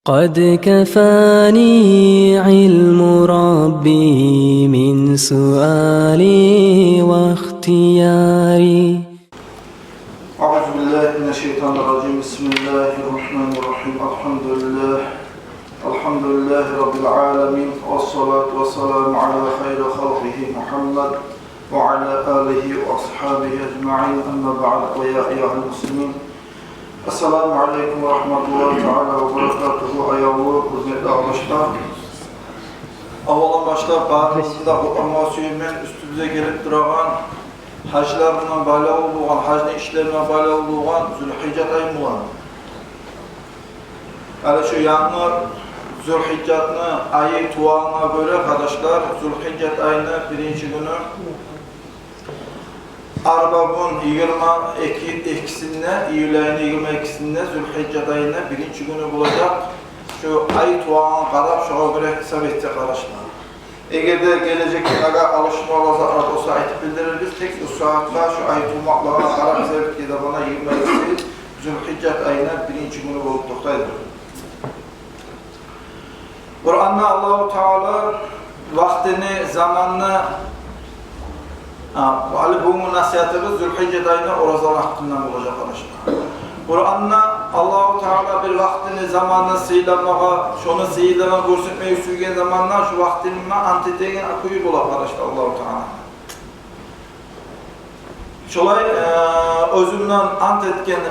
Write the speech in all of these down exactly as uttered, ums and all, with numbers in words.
قد كفاني علم ربي من سؤالي واختياري. أعوذ بالله من الشيطان الرجيم. بسم الله الرحمن الرحيم. الحمد لله. الحمد لله رب العالمين. والصلاة والسلام على خير خلقه محمد وعلى آله وأصحابه أجمعين. أما بعد. ويا أيها المسلمين. السلام عليكم ورحمة الله تعالى وبركاته. Аявлу, гьюрметли къардашлар. Аввалдан башлап, барыгъызны да къутлама сюемен уьстюбюзге гелип турагъан, гьажлар булан байлавлу болгъан, гьажны ишлери булан байлавлу болгъан Зулгьижжат ай булан. Гьали шу янгы Зулгьижжатны айы тувагъангъа гёре, къардашлар, Зулгьижжат айны биринчи гюню арбагюн, йигирма эки, экисинде, июль айны йигирма экисинде, Зулгьижжат айны биринчи гюню болажакъ. Шу ай тувагъангъа къарап, шогъар гёре гьисап этсе, къардашлар. Эгер де гележекде агъа алышма болса, айтып билдирербиз. Тек бу сагьатда шу ай тувмакълагъа къарап, гьисап этген заманда йигирма экиси Зулгьижжат айны биринчи гюню болуп токътайды. Къуранда Аллагьу Таала вакътини, заманны, а, гьали бугюнгю насигьатыбыз Зулгьижжат айны оразаланы гьакъындан болажакъ, къардашлар. Къуранда Аллагьу Таала бир вакътини, заманны сыйламагъа, шону сыйлылыгъын гёрсетмеге сюйген заманда шу вакътини булан ант этеген кюю бола, къардашлар, Аллагьу Таала. Шолай, э, оьзю булан ант этген,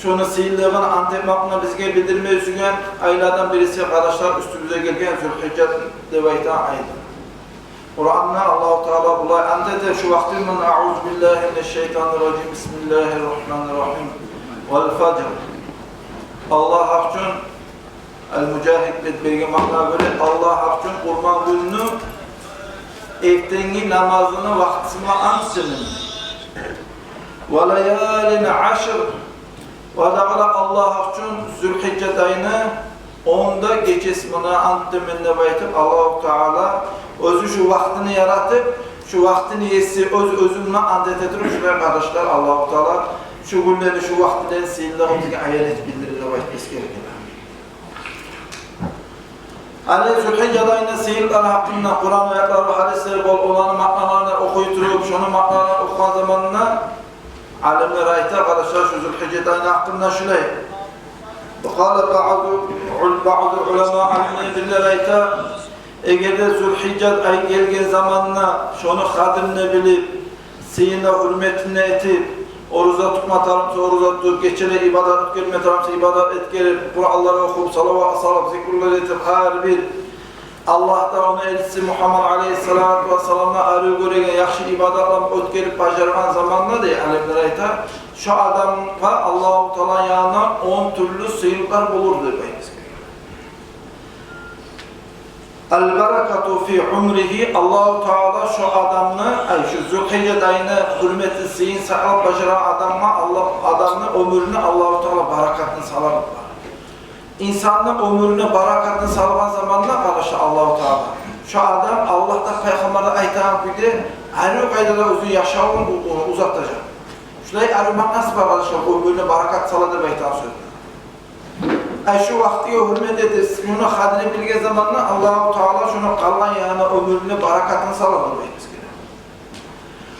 шону сыйлылыгъын ант этмекни бизге билдирме сюйген айлардан бириси, къардашлар, уьстюбюзге гелген Зулгьижжат деп айтагъан айдыр. Къуранда Аллагьу Таала булай ант эте шу вакътини булан: أعوذ بالله من الشيطان الرجيم. بسم الله الرحمن الرحيم. والفجر. Аллагь гьакъ учун, Ал-Мужагьид берген маънагъа гёре, Аллагь гьакъ учун къурман гюнню эртенги намазыны вакътиси булан ант этемен. وليال عشر. Ва дагъы да Аллагь гьакъ учун Зулгьижжат айны он да гечеси булан ант этемен деп айтып, Аллагьу Таала оьзю шу вакътини яратып, шу вакътини еси оьз-оьзю булан ант эте туруп, шулай, къардашлар, Аллагьу Таала шу гюнлени, шу вакътилени сыйлылыгъын бизге аян этип билдире деп айтып эсгерген. Гьали Зулгьижжат айны сыйлылыгъыны гьакъында Къуран аятлары, гьадислер бол, оланы маъналарын охуй туруп, шону маъналарын охугъан заманда алимлер айта, къардашлар, шу Зулгьижжат айны гьакъында шулай. وقال بعض، بعض العلماء, алимлер бирлер айта, эгер де Зулгьижжат ай гелген заманда шону къадирин билип, сыйын, гьюрметин этип, ораза тутма тарыкъ буса ораза тутуп, гечелер ибадат этме тарыкъ буса ибадат этип, Къуранлар охуп, салават салып, зикрулар этип, гьар бир Аллагьдан, ону элчиси Мугьаммад алейгьиссалату вассаламдан арив гёреген яхшы ибадатланы оьтгерип бажаргъан заманда, дей алимлер айта, шо адамгъа Аллагьу Тааланы янындан он тюрлю сыйлыкълар болур деп айта. البركة في عمره, Аллагьу Таала шо адамны, ай, шо Зулгьижжат айны гьюрметин, сыйын сакълап бажарагъан адамгъа, Аллагь, адамны оьмюрюне Аллагьу Таала баракатын салар. Инсанны оьмюрюне баракатын салгъан заманда, къардашлар, Аллагьу Таала, шо адам Аллагь да, Пайхаммар да айтагъан кюйде, арив къайдада оьзюню яшавун у-, у-, узатажакъ. Шулай арив маънасы бар, къардашлар, оьмюрюне баракат сала деп айтагъан сёз. Ай, шо вакътиге гьюрмет этип, шону къадрин билген заманда Аллагьу Таала шону къалгъан янына оьмюрюне баракатын салар деп айтмагъа герек.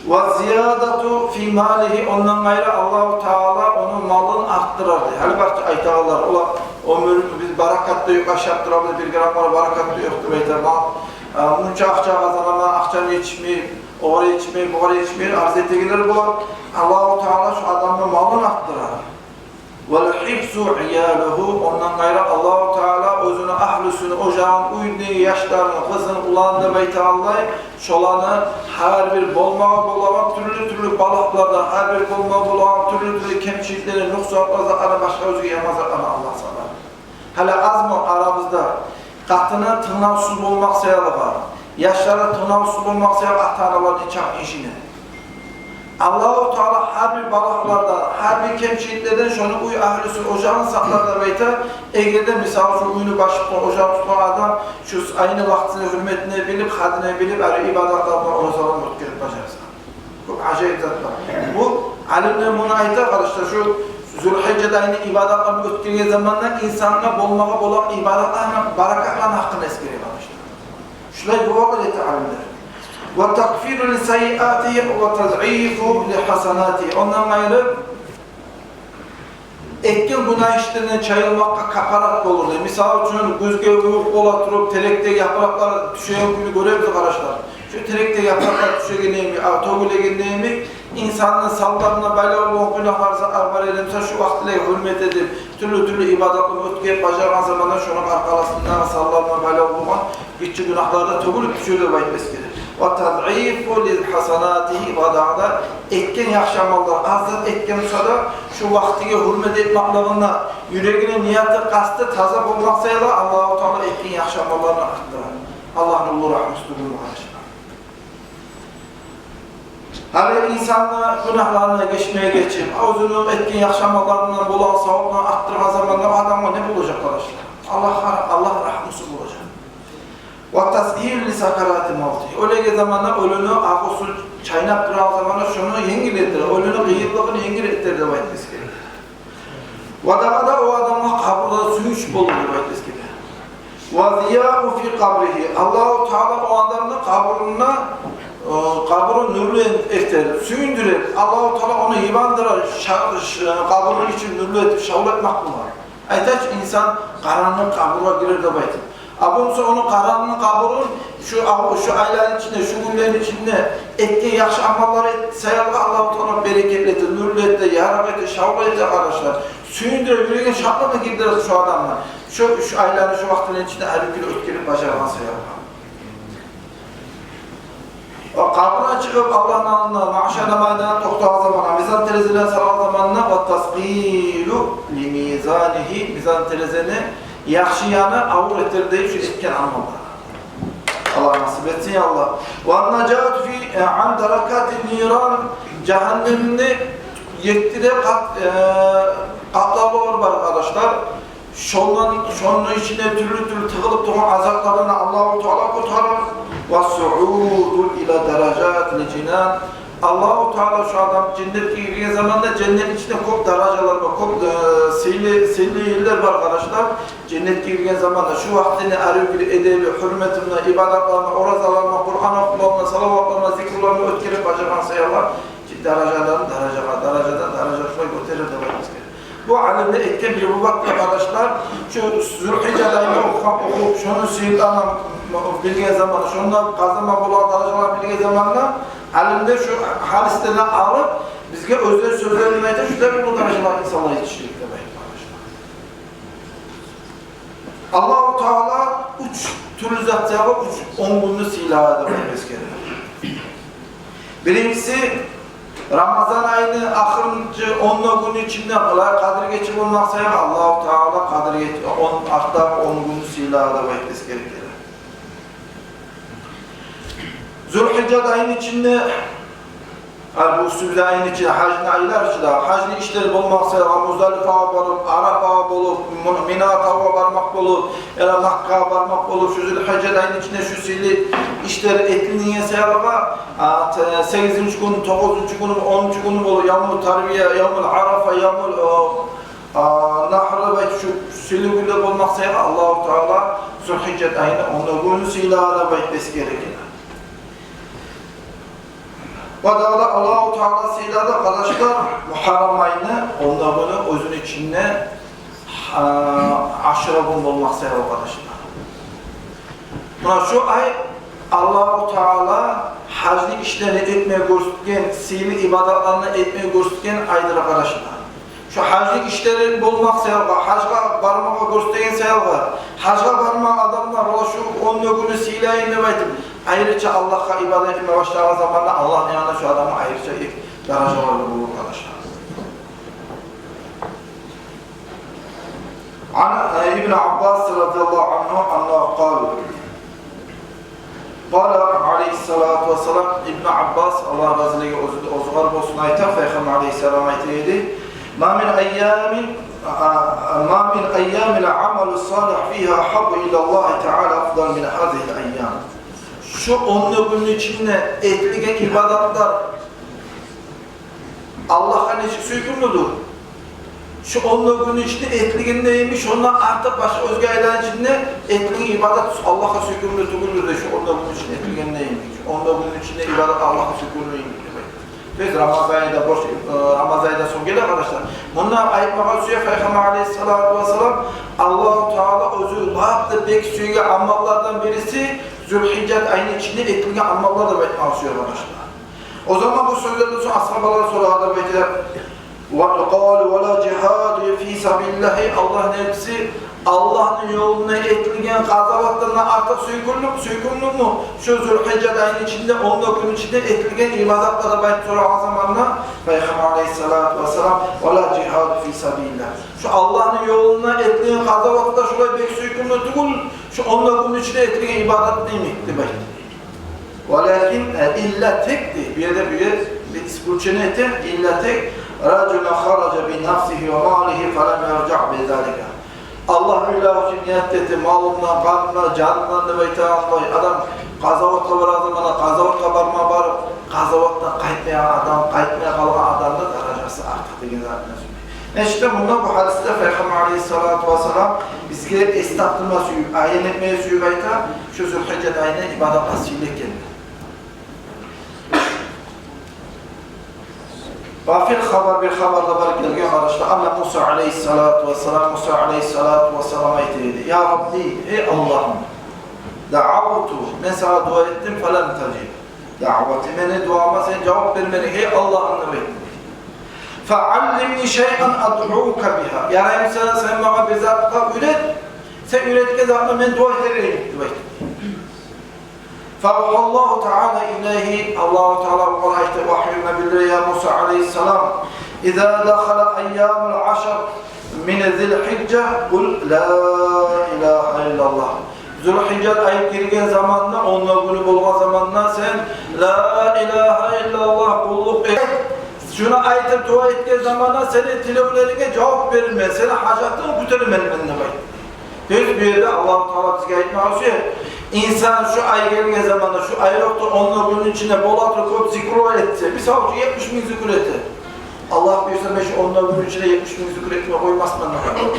وزيادة في ماله, ондан къайры Аллагьу Таала ону малын артдырар дей. Гьали барча айтагъанлар, олар оьмюр, биз баракат да ёкъ, ашап турабыз, бир грамм да баракат да ёкъ деп айта. Мал, а, мунча акъча къазанаман, акъчам етишмей, огъар етишмей, бугъар етишмей, арз этегенлер болар. Аллагьу Таала шо адамны малын артдырар. والحفظ عياله, ондан къайры Аллагьу Таала оьзюню агьлюсюн, ожагъын, уьюндеги яшларын, къызын, уланын деп айтагъанлай, шоланы гьар бир болмагъа болагъан тюрлю-тюрлю балагьлардан, гьар бир болмагъа болагъан тюрлю-тюрлю кемчиликлерден, нукъсанлардан, ана башгъа оьзге яман затлардан Аллагь сакълар. Гьали азмы арабызда къатыны тынгавсуз болмакъ саялы, яшлары тынгавсуз болмакъ саялы ата-аналаны чакъы ишине. Аллагьу Таала гьар бир балагьлардан, гьар бир кемчиликлерден шону уьй агьлюсюн, ожагъын сакълар деп айта. Эгер де, мисал учун, уьюню башын тутгъан, ожагъын тутгъан адам шо айны вакътисин, гьюрметин билип, къадрин билип, гьар ибадатлар булан оразалар булан оьтгерип бажарса. Кёп ажайып зат бар. Бу алимлер муну айта, къардашлар, шо Зулгьижжа айны ибадатларын оьтгерген заманда инсангъа болмагъа болагъан ибадат гьакъын эсгере, къардашлар. Шулай дуалар эте алимлер. Ва такфиру ли саййиатигьи ва тазъифу ли гьасанатигьи. Ондан къайры этген гюнагь ишлеринден чайылмакъгъа капарат болур дей. Мисал учун, гюзге уьюк бола туруп, терекдеги япыракълар тюшеген гюнню гёребиз, къардашлар. Шу терекдеги япыракълар тюшегенде йимик, а, тёгюлегенде йимик, инсанны санларына байлавлу болгъан гюнагьлар, затлар бар эди буса, шу вакътилеге гьюрмет этип, тюрлю-тюрлю ибадатланы оьтгерип бажаргъан заманда шону къаркъарасындагъы санларына байлавлу болгъан гиччи гюнагьлар да тёгюлюп тюшер деп айтып эсгере. Ва тазъифу ли гьасанатигьи, ва дагъы да этген яхшы амаллар, аз зат этген буса да, шу вакътиге гьюрмет этмеклигине юрегини нияты, къасты таза болмакъ саялы Аллагьу Таала этген яхшы амалларын артдыра. Аллагьны уллу рагьмусу тюгюлмю, къардашлар? Гьали инсанны гюнагьларындан гечмеге гечип, оьзюню этген яхшы амалларындан болагъан савапланы артдыргъан заманда о адамгъа не болажакъ, къардашлар? Аллагь, Аллагь рагьмусу болажакъ. Ва тасгьил ли сакарати мавти. Оьлеген заманда, оьлюню агъусу чайнап турагъан заманда шону енгил этер, оьлюню къыйынлыгъын енгил этер деп айтып эсгере. Ва дагъы да о адамгъа къабурда сююнч болур деп айтып эсгере. Ва зияу фи къабригьи. Аллагьу Таала о адамны къабурунда, э, къабурун нюрлю этер, сююндюрер. Аллагьу Таала ону йыбандырар, ша-, ш-, къабурун ичин нюрлю этип, шавлатмакъ болар. Айтайыкъ, инсан къарангы къабургъа гирер деп айтып. А болмаса ону къарангы къабурун шу ав-, шу айланы ичинде, шу гюнлени ичинде этген яхшы амаллары саялы Аллагьу Таала берекетлете, нюрлете, ярыкъ эте, шавла эте, къардашлар. Сююндюре, юрегине шатлыкъны гирдире шу адамны. Шу, шу айланы шу вакътилени ичинде арив кюйде оьтгерип бажаргъан саялы. Ва къабурдан чыгъып, Аллагьны алдында, магьшар майданына токътагъан заманда, мизан терезелени салгъан заманда, ва таскъилу ли мизанигьи, мизан терезени яхшы яны авур этер дей шу этген амаллар. Аллагь насип этсин, я Аллагь. Ва нажату фи, э, ан даракати ниран, жагьаннемни етти де къат, э, къатлавлары бар, къардашлар. Шондан, шону ичинде тюрлю-тюрлю тыгъылып тургъан азаплардан Аллагьу Таала къутгъарар. Ва суъуду ила даражатил жинан. Аллагьу Таала шу адам женнетге гирген заманда, женнетни ичинде кёп даражалар бар, кёп, э, сыйлы, сыйлы ерлер бар, къардашлар. Женнетге гирген заманда шу вакътини арив кюйде эдеби, гьюрмети булан, ибадатларын, оразаларын, Къуран охувларын, салаватларын, зикруларын оьтгерип бажаргъан саялы, даражадан даражагъа, даражадан даражагъа шулай гётерер деп айтып эсгере. Бу алимлер этген бир баб да, къардашлар, шу Зулгьижжа айны охуп, охуп, шону сыйларын билген заманда, шонда къазанма болагъан даражаланы билген заманда, алимлер шу гьадислерден алып, бизге оьзлени сёзлеринден айта, шулай уллу даражалагъа инсанлар етишежек деп айтып, къардашлар. Аллагьу Таала уьч тюрлю зат саялы уьч он гюнню сыйлады деп эсгере. Биринчиси, Рамазан айны ахырынчы он да гюнню ичинде, булай Къадир гече болмакъ саялы Аллагьу Таала Къадир гече, он, артдагъы он гюнню сыйлады деп айтып эсгере. Зулгьижжа айны ичинде, а, бу уьстюбюздеги айны ичинде, гьажны айлар чы да, гьажны ишлери болмакъ саялы Муздалифагъа барып, Арафагъа болуп, Мин-, Мина тавгъа бармакъ болуп, яда Маккагъа бармакъ болуп, шу Зулгьижжа айны ичинде шу сыйлы ишлер этилинген саялы, а, те-, сегизинчи гюню, тогъузунчу гюню, онунчу гюню болуп, явму тарвия, явмул Арафа, явмул, о, а, Нагьр деп айтып, шу сыйлы гюнлер болмакъ саялы Аллагьу Таала Зулгьижжа айны он да гюнню сыйлады деп айтып эсгере. Ва дагъы да Аллагьу Таала сыйлады, къардашлар, Мугьаррам айны он да гюню, оьзюню ичинде, а, Ашура гюн болмакъ саялы, къардашлар. Муна шу ай Аллагьу Таала гьажны ишлерин этмеге гёрсетген, сыйлы ибадатланы этмеге гёрсетген айдыр, къардашлар. Шу гьажны ишлери болмакъ саялы, гьажгъа бармагъа гёрсетеген саялы, гьажгъа бармагъан адамлар, ола шу он да гюнню сыйлайым деп айтып, айрыча Аллагьгъа ибадат этме башлагъан заманда Аллагьны янында шу адамгъа айрыча даражалар болур, къардашлар. Ан, э, Ибн Аббас радияллагьу ангьу аннагьу къала. Къала алайгьиссалату вассалам, Ибн Аббас, Аллагь разилиги оьзю-, оьзюгер болсун, айта, Пайхаммар алайгьиссалам айта эди: «Ма мин айямин, а, а, ма мин айямил амалу салигь фигьа агьаббу илаллагьи таала афдал мин гьазигьил айям». Шу он да гюнню ичинде этилген ибадатлар Аллагьгъа нечик сюйкюмлюдюр? Шу он да гюнню ичинде этилгенде йимик, шондан артыкъ башгъа оьзге айланы ичинде этилген ибадат Аллагьгъа сюйкюмлю тюгюлдюр дей, шу он да гюнню ичинде этилгенде йимик. Шу он да гюнню ичинде ибадат Аллагьгъа сюйкюмлю йимик деп айта. То есть Рамазан айда борч, э, Рамазан айдан сонг геле, къардашлар. Мунда айтмагъа сюе Пайхаммар алейгьиссалату вассалам, Аллагьу Таала оьзю лап да бек сюеген амаллардан бириси Зулгьижжат айны ичинде этилген амаллар деп айтмагъа сюе, къардашлар. О заман бу сёзлерден сонг асгьабалар сорагъан деп айта: «Ва къалу ва ла жигьаду фи сабилиллагьи, Аллагьны элчиси, Аллагьны ёлунда этилген къазаватлардан артыкъ сюйкюмлюк, сюйкюмлюкмю шу Зулгьижжат айны ичинде, он да гюнню ичинде этилген ибадатлар?» деп айтып сорагъан заманда Пайхаммар алейгьиссалату вассалам: «Ва ла жигьаду фи сабилиллагь. Шу Аллагьны ёлунда этилген къазаватлар шолай бек сюйкюмлю тюгюл, шу он да гюнню ичинде этилген ибадат йимик», деп айтды. Валакин, э, илла тек дей, бу ерде, бу ерде бир исключение эте, илла тек: «Ражулун хаража би нафсигьи ва малигьи фалам яржаъ би залика». Аллагь уьйлер учун ният этип, малындан, къанындан, жанындан деп айтагъан адам къазаватгъа барагъан заманда къазаватгъа барма барып, къазаватдан къайтмайгъан адам, къайтмай къалгъан адамны даражасы артыкъ деген затны сёйлей. Нечик де мунда бу гьадисде Пайхаммар алейгьиссалату вассалам бизге эс тапдырма сюйюп, аян этмеге сюйюп айта, шу Зулгьижжат айны ибадатлар сыйлы экенни. Ва фил хабар, бир хабарда бар гелген, къардашлар, анна Муса алейгьиссалату вассалам, Муса алейгьиссалату вассалам айта эди: «Я Рабби, гьей Аллагьым, даавту, мен сагъа дуа этдим, фалам тажиб даъвати, мени дуама сен жавап бермединг, гьей Аллагьым», деп айтды. «Фааллимни шайъан адъука бигьа. Яраймы сагъа, сен магъа бир затны уьйрет, сен уьйретген затны мен дуа этермен», деп айтды. Фаавгьаллагьу таала илайгьи, Аллагьу Таала огъар айтды, вагьюну билдире: «Я Муса алейгьиссалам, иза дахала айямул ашр мин Зулгьижжа, къул ла илагьа иллаллагь». Зулгьижжат ай гирген заманда, он да гюню болгъан заманда сен ла илагьа иллаллагь, къуллукъ эт. Шуну айтып дуа этген заманда сени тилевлеринге жавап берирмен, сени гьажатынгны гётерирмен мен деп айтды. Тек бу ерде Аллагьу Таала бизге айтмагъа сюе: инсан шу ай гелген заманда, шу ай ёкъда, он да гюнню ичинде бола туруп кёп зикрулар этсе, мисал учун, етмиш минг зикр эте. Аллагь буюрса, мен шу он да гюнню ичинде етмиш минг зикр этмей къоймасман деп.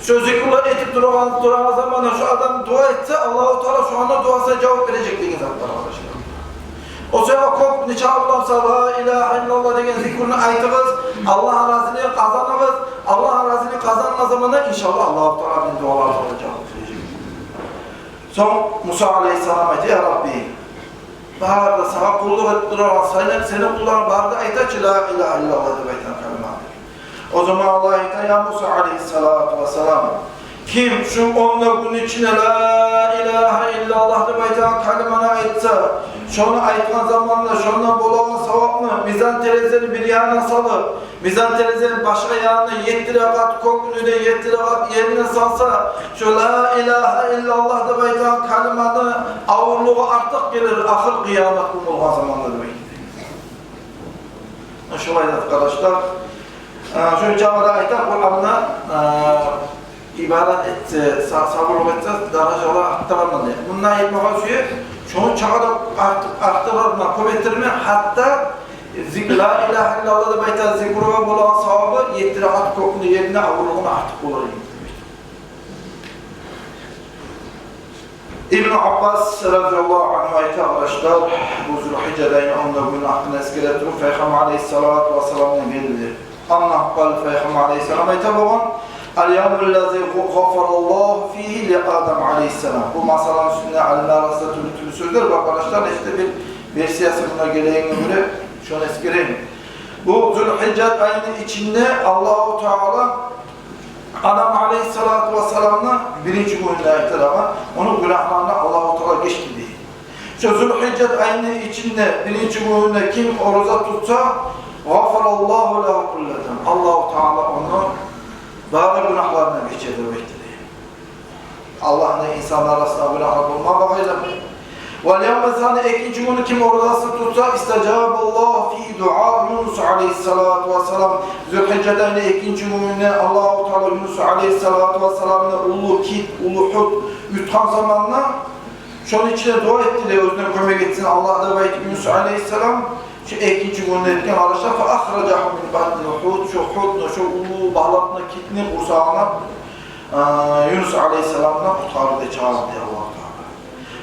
Шу зикрулар этип турагъан, турагъан заманда шу адам дуа этсе, Аллагьу Таала шону дуасына жавап бережек деген зат бар, къардашлар. О себепден кёп, нече алгъан сагъа ла илагьа иллаллагь деген зикруланы айтыгъыз, Аллагьны разилигин къазаныгъыз. Аллагьны разилигин къазангъан заманда, иншаллагь, Аллагьу Таала бизин дуаларыбызгъа да жавап бережек. Сонг Муса алейгьиссалам айта: «Я Рабби, бары да сагъа къуллукъ этип турагъан, сени, сени къулларынг бары да айта чы ла илагьа иллаллагь деп айтагъан калиманы». О заман Аллагь айта: «Я Муса алейгьиссалату вассалам, ким шу он да гюнню ичинде ла илагьа иллаллагь деп айтагъан калиманы айтса, шону айтгъан заманда шондан болагъан савапны мизан терезени бир янына салып, мизан терезени башгъа янына етти ракаат кёкню де, етти ракаат ерни де салса, шу ла илагьа иллаллагь деп айтагъан калиманы авурлугъу артыкъ гелир ахыр къыямат гюн болгъан заманда», — деп айтды. Шолай зат, къардашлар. Э, шо чакъы да айта, Къуранда, э, ибадат этсе, са-, сабурлукъ этсе, даражалар артдырар деп. Мунда айтмагъа сюе, шону чакъы да арт-, артдырар, кёп этер, гьатта зик-, ла илагьа иллаллагь деп айтагъан зикругъа болагъан савабы етти ракаат кёкню, ерни авурлугъундан артыкъ болар эди. Ибну Аббас разияллагьу ангьу айта, къардашлар, бу Зулгьижжа айны он да гюнню гьакъында эсгере туруп, Пайхаммар алейгьиссалату вассаламдан гелди. Анна къала, Пайхаммар алейгьиссалам айта болгъан: «Ал-явмуллази гъафараллагьу фигьи ли Адам алейгьиссалам». Бу масъаланы уьстюнде алимлер арасында тюрлю-тюрлю сёзлер бар, къардашлар, нечик де бир версиясы мунда гелегенине гёре, шону эсгерейим. Бу Зулгьижжа айны ичинде Аллагьу Таала Адам алейгьиссалату вассаламны биринчи гюнюнде айтылагъан, ону гюнагьларын Аллагьу Таала гечди дей. Шо Зулгьижжа айны ичинде биринчи гюнюнде ким ораза тутса, гъафараллагьу лагьу кулла замб. Аллагьу Таала ону бары гюнагьларындан гечер деп айтды дей. Аллагьны инсанлар арасында гюнагьлар болма багъайлы. Вал явму сани, экинчи гюню ким оразасын тутса, истажабаллагьу фигьи дуа Юнус алейгьиссалату вассалам. Зулгьижжа айны экинчи гюнюнде Аллагьу Таала Юнус алейгьиссалату вассаламны уллу кит, уллу гьут ютгъан заманда, шону ичинде дуа этди де, оьзюне кёмек этсин Аллагь деп айтып Юнус алейгьиссалам. Шу экинчи гюнде этген, къардашлар, فأخرجه من بطن الحوت, шу гьутну, шу уллу балыкъны, китни къурсагъындан, э, Юнус алейгьиссаламны къутгъарды, чыгъарды дей Аллагьу Таала.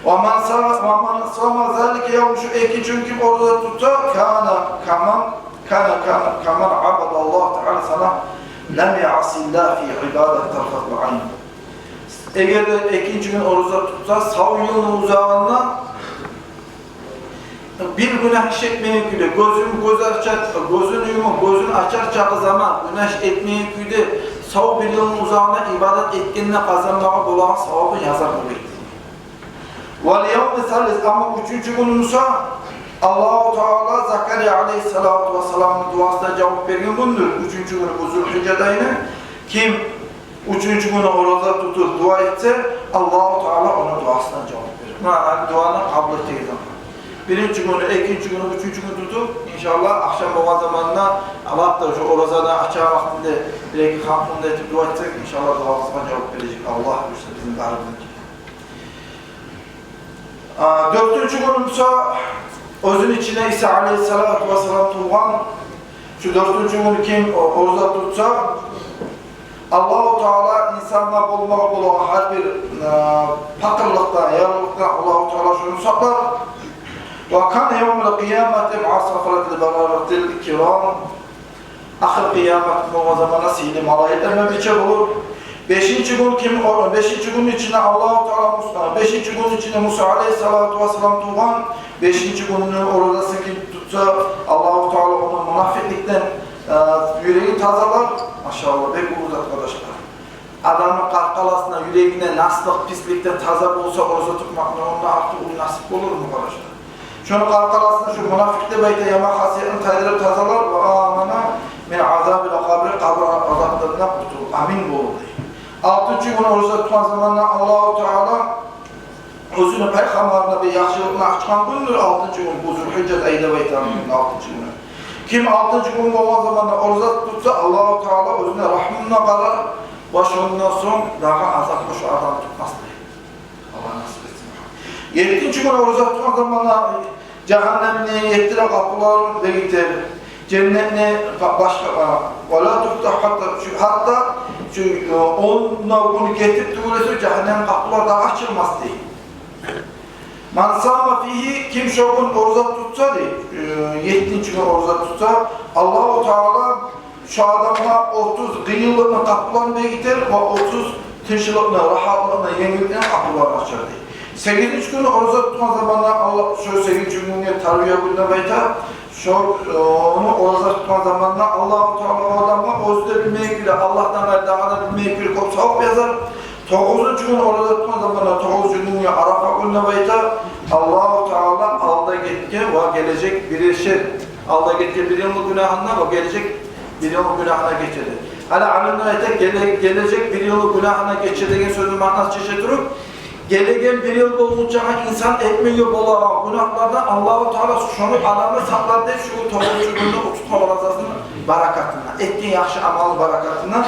ومن صام، ومن صام ذلك اليوم, шу экинчи гюн ким ораза тутса, كان كمن، كان، كان كمن عبد الله تعالى سنة لم يعص الله في عبادة طرفة عين. Эгер де экинчи гюн ораза тутса, сав йылны узагъында бир гюнагь иш этмеген кюйде, гёзюн, гёз ачар, гёзюн юмуп, гёзюн ачар чакъы заман гюнагь иш этмеген кюйде сав бир йылны узагъында ибадат этгенде къазанмагъа болагъан савабын язар болду. واليوم الثالث, амма уьчюнчю гюню буса Аллагьу Таала Закария алейгьиссалату вассаламны дуасына жавап берген гюндюр. Уьчюнчю гюню бу Зулхижжат айны. Ким уьчюнчю гюню ораза тутуп дуа этсе, Аллагьу Таала ону дуасына жавап берер. Муна, гьали дуаны къабул этеген заман. Биринчи гюню, экинчи гюню, уьчюнчю гюню тутуп, иншаллагь, ахшам болгъан заманда, алатда шу оразаны ачагъан вакътинде бир-эки хатмун да этип дуа этсек, иншаллагь, дуабызгъа жавап бережек Аллагь буюрса бизин барыбызны. А, дёртюнчю гюню буса, оьзюню ичине Иса алейгьиссалату вассалам тувгъан, шу дёртюнчю гюню ким о-, ораза тутса, Аллагьу Таала инсангъа болмагъа болагъан гьар бир, э, пакъырлыкъдан, ярлылыкъдан Аллагьу Таала шону сакълар. وكان يوم القيامة مع سفرة البررة الكرام. Ахыр къыямат гюн болгъан заманда сыйлы малайиклер булан бирче болур. Бешинчи гюн ким о-, бешинчи гюнню ичинде Аллагьу Таала Муса, бешинчи гюнню ичинде Муса алейгьиссалату вассалам тувгъан, бешинчи гюнню оразасын ким тутса, Аллагьу Таала ону мунафикъликден, э, юрегин тазалар. Машаллагь, бек уллу зат, къардашлар. Адамны къаркъарасына, юрегине наслыкъ, писликден таза болса, ораза тутмакъны ондан артыкъ уллу насип болурму, къардашлар? Шону къаркъарасына шу мунафикъ деп айта, яман хасиятны тайдырып тазалар, وآمن من عذاب القبر, къабур азапларындан къутулуп, амин болур дей. Алтынчы гюн ораза тутгъан заманда Аллагьу Таала оьзюню пайхаммарына бир яхшылыкъны ачгъан гюндюр алтынчы гюн, бу Зулхижжат ай деп айтагъан гюн, алтынчы гюню. Ким алтынчы гюн болгъан заманда ораза тутса, Аллагьу Таала оьзюню рагьмусуна къарар ва шондан сонг дагъы азапгъа шу адамны тутмас дей. Аллагь насип этсин. Еттинчи гюн ораза тутгъан заманда жагьаннемни еттире къапуларын бегитер. Женнетни къа-, башгъа, а, ولا تفتح حتى, шу, гьатта шу, э, он гюн гетип тюгюл эсе, жагьаннем къапулары дагъы ачылмас дей. من صام فيه, ким шо гюн ораза тутса дей, э, еттинчи гюн ораза тутса, Аллагьу Таала шо адамгъа отуз къыйынлыкъны къапуларын бегитер ва отуз тынчлыкъны, рагьатлыкъны, енгилликни къапуларын ачар дей. Сегизинчи гюн ораза тутгъан заманда Аллагь, шо сегизинчи гюнге тарвия гюн деп айта, шо, э, ону ораза тутгъан заманда Аллагьу Таала о адамгъа оьзю де билмейген кюйде, Аллагьдан къайры дагъы да билмейген кюйде кёп савап язар. Тогъузунчу гюн ораза тутгъан заманда, тогъузунчу гюнге Арафа гюн деп айта, Аллагьу Таала алда гетген ва гележек бирер, алда гетген бир йылны гюнагьын да ва гележек бир йылны гюнагьын да гечеди. Гьали алимлер айта, геле-, гележек бир йылны гюнагьын да гече деген сёзню маънасын чече туруп, гелеген бир йыл болгъунчагъа инсан этмеге болагъан гюнагьлардан Аллагьу Таала шону адамны сакълар дей, шу тогъузунчу гюнню тутгъан оразасыны баракатындан, этген яхшы амалны баракатындан,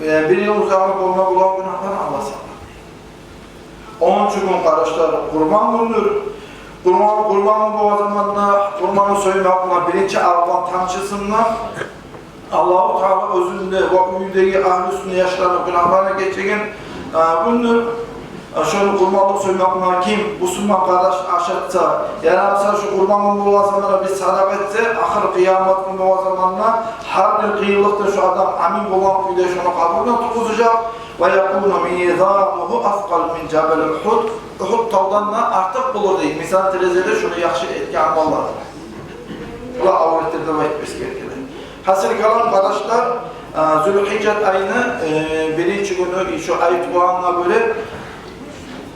э, бир йыл узагъы болма болагъан гюнагьлардан Аллагь сакълар дей. Онунчу гюн, къардашлар, къурбан гюндюр. Къурбан, къурбан гюн болгъан заманда къурбанны соймакъ булан биринчи алгъан тамчысындан Аллагьу Таала оьзюню де ва уьюндеги агьлюсюню, яшларыны гюнагьларын гечеген, а, гюндюр. А, шону къурбанлыкъ соймакъ булан ким бусурман къардашын ашатса, яда буса шу къурбан гюн болгъан заманда бир садакъа этсе, ахыр къыямат гюн болгъан заманда гьар бир къыйынлыкъдан шу адам амин болгъан кюйде шону къабурундан тургъузажакъ. ويكون ميزانه أثقل من جبل أحد. Угьуд тавдан да артыкъ болур дей мизан терезеде шону яхшы этген амаллары. Булар авур этер деп айтып эсгерген. Гьасили калам, къардашлар, а, Зулхижжат айны, э, биринчи гюню, шу ай тувгъангъа гёре,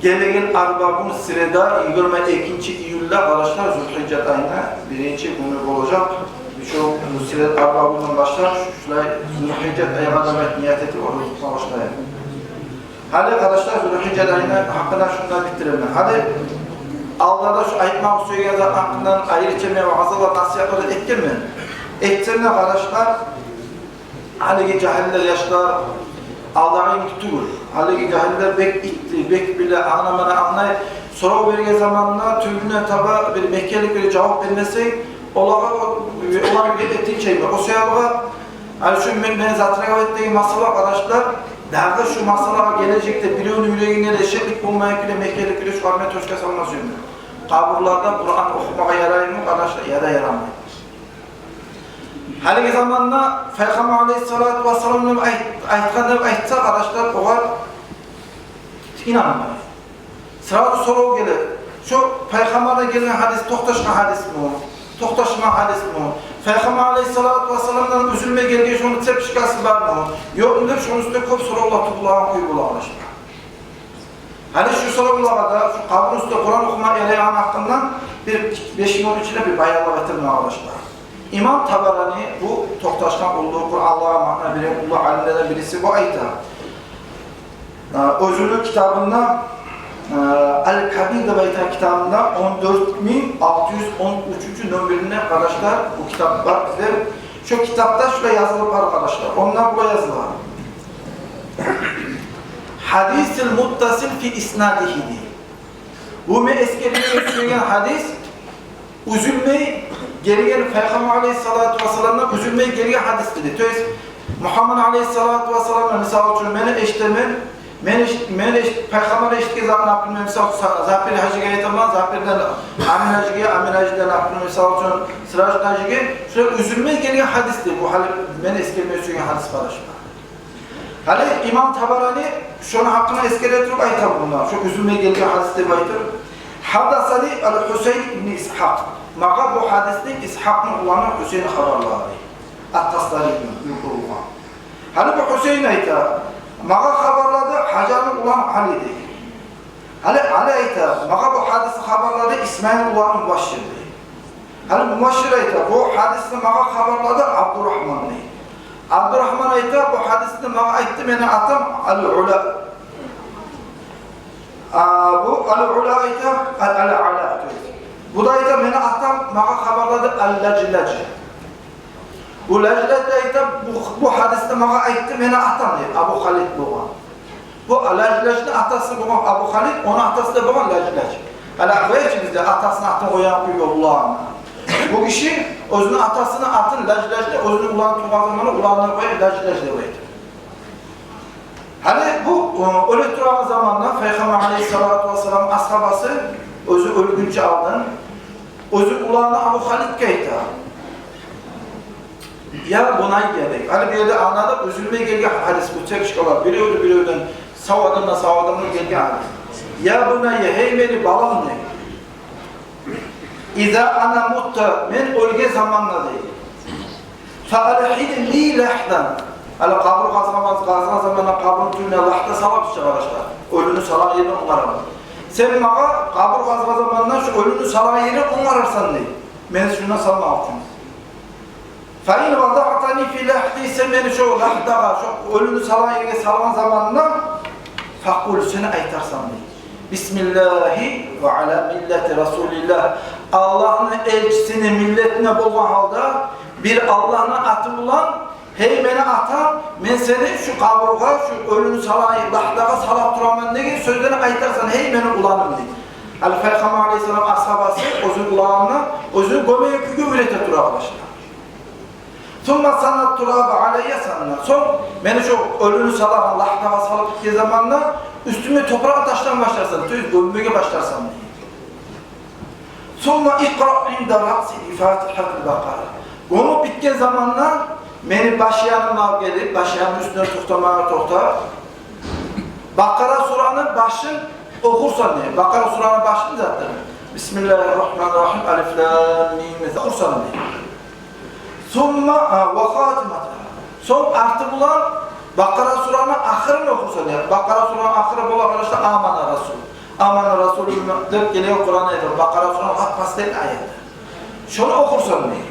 гелеген арбагюн, среда, йигирма экинчи июлда, къардашлар, Зулхижжат айны биринчи гюню болажакъ. Шу среда, арбагюнден башлап, шулай Зулхижжат айгъа да ният этип, ораза тутма башлайыкъ. Гьали, къардашлар, Зулхижжат айны гьакъында шунда битиремен. Гьали алда да шу айтмагъа сюеген зат гьакъындан айрыча мен ваъзалар, насигьатлар этгенмен. Этсем де, къардашлар, гьалиги жагьиллер, яшлар алдагъы йимик тюгюл. Гьалиги жагьиллер бек итти, бек биле, англама да англай. Сорав берген заманда тюбюне таба бир мекенлик бир жавап бермесенг, Олагъа, олар бир этген чей бар. О себепге, гьали шу мен, мен затрагивать этдигим масъала, къардашлар, дагъы шу масъалагъа гележекде биревню юрегинде де шеклик болмайгъан кюйде, мекенли кюйде шулар мен точка салма сюемен. Къабурларда Къуран охумагъа яраймы, къардашлар, яда ярамай? Гьалиги заманда Пайхаммар алейгьиссалату вассалам айт-, айтгъан деп айтса, къардашлар, огъар инанмай. Сразу сорав геле: шо Пайхаммардан гелген гьадис токъташгъан гьадисми? Токъташмагъан гьадисми? Пайхаммар алейгьиссалату вассаламдан уьзюлмей гелген шону цепочкасы бармы, ёкъму деп, шону уьстюнде кёп соравлар тувулагъан кюй бола, къардашлар. Гьали шу соравлагъа да, шу къабурну уьстюнде Къуран охума ярайгъаны гьакъындан бир беш минут ичинде бир баянлар этейим, къардашлар. Имам Табарани, бу токъташгъан уллу, Къуръангъа маъна берген уллу алимлерден бириси, бу айта. Э, оьзюню китабында, э, Аль-Кабир деп айтагъан китабында он дёрт минг алты юз он уьчюнчю номеринде, къардашлар, бу китап бар бизде. Шо китапда шулай язылып бар, къардашлар. Онда булай язылгъан: «Гьадисул муттасил фи иснадигьи», дей. Бу мен эсгермеге сюеген гьадис уьзюлмей гелген, Пайхаммар алейгьиссалату вассаламдан уьзюлмей гелген гьадис деди. То есть, Мухаммад алейгьиссалату вассаламдан, мисал учун, мен эшитемен, мен эшит-, мен эшит-, Пайхаммар эшитген затны, например, мисал учун, Са-, Запир гьажиге айтаман, Запирден Амин гьажиге, Амин гьажиден, например, мисал учун, Сираждин гьажиге, шулай уьзюлмей гелген гьадис деди. Бу гьали мен эсгермеге сюеген гьадис, къардашлар. Гьали имам Табарани шону гьакъында эсгере туруп айта мунда, шо уьзюлмей гелген гьадис деп айтып: «Гьаддасани аль-Гьусайн ибн Исгьакъ». Магъа бу гьадисни Исгьакъны уланы Гьусайн хабарлады. Ат-Тастари ибн Юхурулгъа. Гьали бу Гьусайн айта: «Магъа хабарлады Гьажарны уланы Али», дей. Гьали Али айта: «Магъа бу гьадисни хабарлады Исмаил уланы Мубашшир», дей. Гьали Мубашшир айта: «Бу гьадисни магъа хабарлады Абдурагьман», дей. Абдурагьман айта: «Бу гьадисни магъа айтды мени атам Аль-Ула». А, бу Аль-Ула айта, Аль-, Аль-Ала, то есть. Бу да айта: «Мени атам магъа хабарлады Аль-Лажлаж». Бу Лажлаж да айта: «Бу, бу гьадисни магъа айтды мени атам», дей, Абу Халид болгъан. Бу Лажлажны атасы болгъан Абу Халид, ону атасы да болгъан Лажлаж. Гьали къарайыкъ чы, бизде атасыны атын къоягъан кюй болгъан. Бу гиши оьзюню атасыны атын Лажлажны, оьзюню уланы тувгъан заманда уланына къоя Лажлаж деп айтып. Гьали бу, э, оьле турагъан заманда Пайхаммар алейгьиссалату вассалам асгьабасы, оьзю оьлгюнче алдын, оьзю уланы Абу Халидге айта: «Я бунайя», дей. Гьали бу ерде англады, уьзюлмей гелген гьадис, бу цепочкалар биревден-биревден, сав адамдан сав адамгъа гелген гьадис. «Я бунайя, гьей мени балам», дей. «Иза ана мутту, мен оьлген заманда», дей. «Фа алгьидни лагьдан». Гьали къабур къазгъан, къазгъан заманда къабурну тюбюне лагьда салып чыгъарышда, оьлюню салагъан ерин онгарып. «Сен магъа къабур къазгъан заманда шо оьлюню салагъан ерин онгарарсан», дей. Мени шунда салмакъ учун. «Фа ин вадаътани фи лагьди», сен мени шо лагьдагъа, шо оьлюню салагъан ерге салгъан заманда, «факъул», сен айтарсан, дей: «Бисмиллагьи ва ала миллати Расулиллагь». Аллагьны элчисини миллетине болгъан гьалда, бир Аллагьны аты булан, гьей мени атам, мен сени шу къабургъа, шу оьлюню салагъан лагьдагъа салып тураман деген сёзлени айтарсан, гьей мени уланым, дей. Гьали Пайхаммар алейгьиссалам асгьабасы оьзюню уланына, оьзюню гёмеген кюйге уьйрете тура, къардашлар. «Сумма санна тураба алайя санна». Сонг мени шо оьлюню салагъан лагьдагъа салып битген заманда уьстюме топуракъ ташлама башларсан, то есть гёммеге башларсан, дей. «Сумма икъра инда раъси би Фатигьатил Бакъара». Гёмюп битген заманда мени баш яныма гелип, баш янымны уьстюнде токътама, токътап, Бакъара сураны башын охурсан, дей. Бакъара сураны башын затдыр. Бисмиллагьи ррагьмани ррагьим, алиф лам мим, охурсан, дей. «Сумма, а, ва хатиматагьа». Сонг арты булан Бакъара сураны ахырын охурсан, яни Бакъара сураны ахыры бола, къардашлар, «Амана Расул». «Амана Расул» деп гелеген Къуран аяты, Бакъара сураны лап последний аяты. Шону охурсан, дей.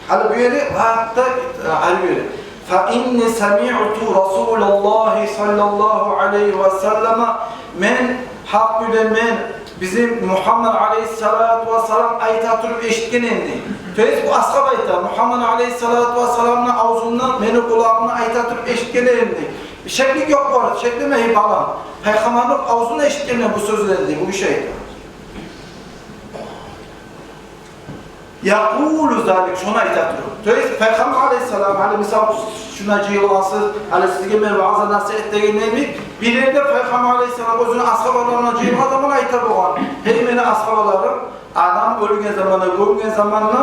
Гьали бу ери лап да, э, гьали бу ери. «Фа инни самиъту Расулаллагьи саллаллагьу алайгьи ва саллама», мен гьакъ кюйде мен бизин Мугьаммад алейгьиссалату вассалам айта туруп эшитген эдим, дей. То есть бу асгьаб айта: «Мугьаммад алейгьиссалату вассаламны авзундан мени къулагъымдан айта туруп эшитген эдим», дей. Шеклик ёкъ бу арада, шеклеме, гьей балам. Пайхаммарны авзундан эшитген эдим бу сёзлени, дей, бу гиши айта. Якъулу залик, шону айта туруп. То есть Пайхаммар алейгьиссалам, гьали мисал, шунда жыйылгъансыз, гьали сизге мен ваъза-насигьат этегенлейми, бир ерде Пайхаммар алейгьиссалам оьзюню асгьабаларына жыйылгъан заман айта болгъан: «Гьей мени асгьабаларым, адам оьлген заманда, гёмген заманда,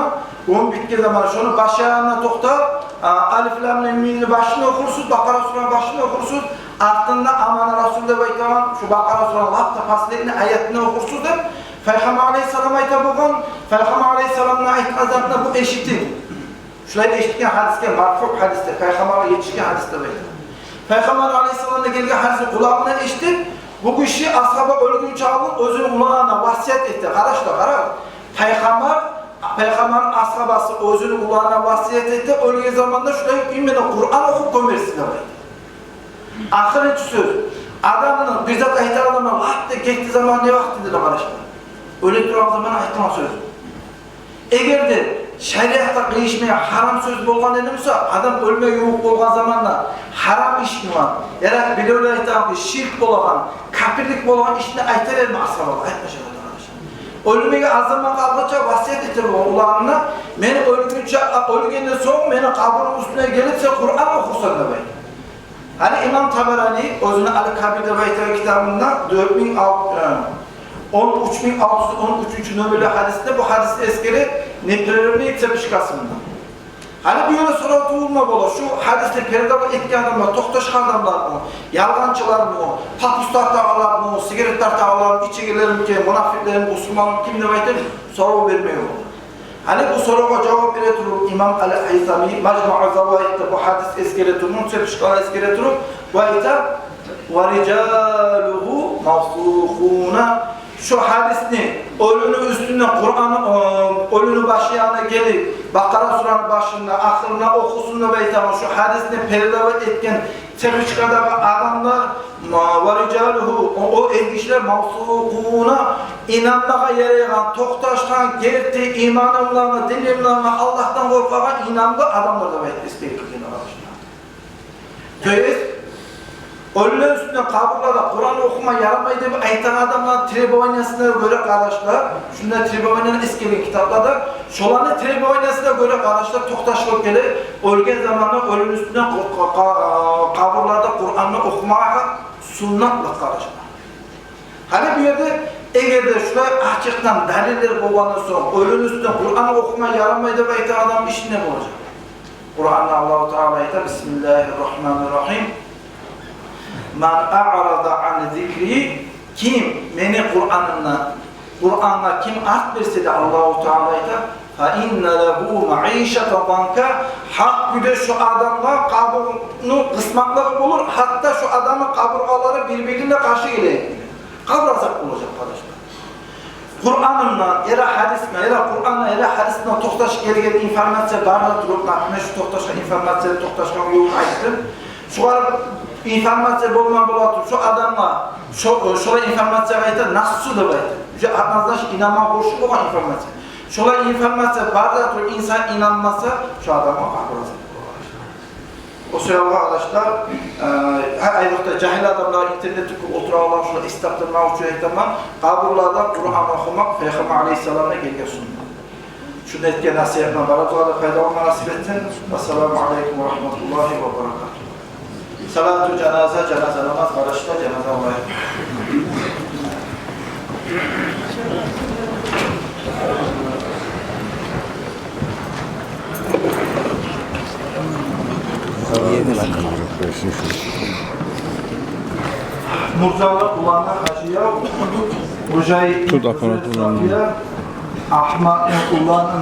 гёмюп битген заманда, шону башы янына токътап, а, Алиф-лам-мимни башын охурсуз, Бакъара сураны башын охурсуз, артында Амана Расул деп айтагъан шу Бакъара сураны лап да последний аятын охурсуз», — деп Пайхаммар алейгьиссалам айта болгъан. Пайхаммар алейгьиссаламны айтгъан затына бу эшитип, шулай эшитген гьадисге, марфуъ гьадисде, Пайхаммаргъа етишген гьадисде айта. Пайхаммар алейгьиссаламдан гелген гьадисни къулагъындан эшитип, бу гиши, асгьаба оьлгюнче алда оьзюню уланына васият эте. Къардашлар, къарагъыз. Пайхаммар, Пайхаммарны асгьабасы оьзюню уланына васият эте, оьлген заманда шулай именно Къуран охуп гёмерсиз деп айта. Ахырынчы сёз. Адамны бир зат айтагъан заман, лап да гетди заман не вакътидир, къардашлар? Оьле турагъан заман айтагъан сёз. Эгер де шариатгъа къыйышмай гьарам сёз болгъан эди буса, адам оьлмеге ювукъ болгъан заманда гьарам иш булан, яда биревлер айтагъан ширк болагъан, капирлик болагъан ишни айтар эдими асгьабалар? Айтмажакъ эди, къардашлар. Оьлмеге аз заман къалгъанча васият эте болгъан уланына: «Мен оьлгюнче, оьлгенден сонг мени къабурум уьстюне гелип, сен Къуран охурсан», — деп айта. Гьали имам Табарани оьзюню Ал-Кабир деп айтагъан китабында дёрт минг ал-, э, он уьч минг алты юз он уьчюнчю номерлер гьадисинде бу гьадисни эсгере, непрерывный цепочкасында. Гьали бу ерде сорав тувулма бола: шу гьадисни передавать этген адамлар токъташгъан адамлармы, ялгъанчылармы, папус тартагъанлармы, сигарет тартагъанлармы, ичегенлерми экен, мунафикълерми, бусурманмы, ким деп айтып сорав бермеге бола. Гьали бу соравгъа жавап бере туруп, имам Ал-Гьайтами Мажмаъу Заваидде бу гьадис эсгере туруп, цепочканы эсгере туруп, бу айта: «Ва рижалугьу мавсукъуна». Шу гьадисни оьлюню уьстюнде Къуран, э, оьлюню башы янына гелип, Бакъара сураны башында, ахырына охусун деп айтагъан, шу гьадисни передавать этген цепочкадагъы адамлар, ма-, «ва рижалугьу», о, о эргишилер, «мавсукъуна», инанмагъа ярайгъан, токъташгъан, герти иманы булангъы, дини булангъы, Аллагьдан къоркъагъан, инамлы адамлар деп айтып эсгере гелген, къардашлар. То есть оьлюлер уьстюнде къабурларда Къуран охума ярамай деп айтагъан адамланы требованиясына гёре, къардашлар, шунда требованияны эсгерген китапларда, шоланы требованиясына гёре, къардашлар, токъташып геле, оьлген заманда оьлюню уьстюнде къу-, къа-, къа-, къабурларда Къуранны охумагъа суннатлыкъ, къардашлар. Гьали бу ерде, эгер де шулай ачыкъдан далиллер болгъандан сонг, оьлюню уьстюнде Къуран охума ярамай деп айтагъан адамны иши не болажакъ? Къуранда Аллагьу Таала айта: «Бисмиллагьи ррагьмани ррагьим. Ман аъраза ан зикри», ким мени Къуранымдан, Къурангъа ким арт берсе де, Аллагьу Таала айта, «фа инна лагьу маъишатан данка», гьакъ кюйде шу адамгъа къабурну къысматлыгъы болур, гьатта шу адамны къабургъалары бир-бирине къаршы геле. Къабур азап болажакъ, къардашлар. Къуранымдан, яда гьадисимден, яда Къурандан, яда гьадисимден токъташып гелген информация бар да туруп, например, шу токъташгъан информация, токъташгъан ёлну айтдым. Шулай информация болмай бола туруп, шу адамгъа, шу, шулай информациягъа айта нассу деп айта. Уже однозначно инанма борчлу болгъан информация. Шулай информация бар да туруп, инсан инанмаса, шу адамгъа къабур азап бола. О саялы, къардашлар, э, гьа, айрокъда жагьил адамлар, интернетде кёп олтурагъанлар, шулар эс тапдырмакъ учун айтаман, къабурларда Къуран охумакъ Пайхаммар алейгьиссаламдан гелген суннат. Шунда этген насигьатдан барыбызгъа да пайдаланма насип этсин. Ассаламу алейкум ва рагьматуллагьи ва баракатугь. Салату жаназа, жаназа намаз, къардашлар, жаназа къылайыкъ. Мурзалы уланы Гьажияв, Гьожай Туда аппарат уланы. Агьматны уланы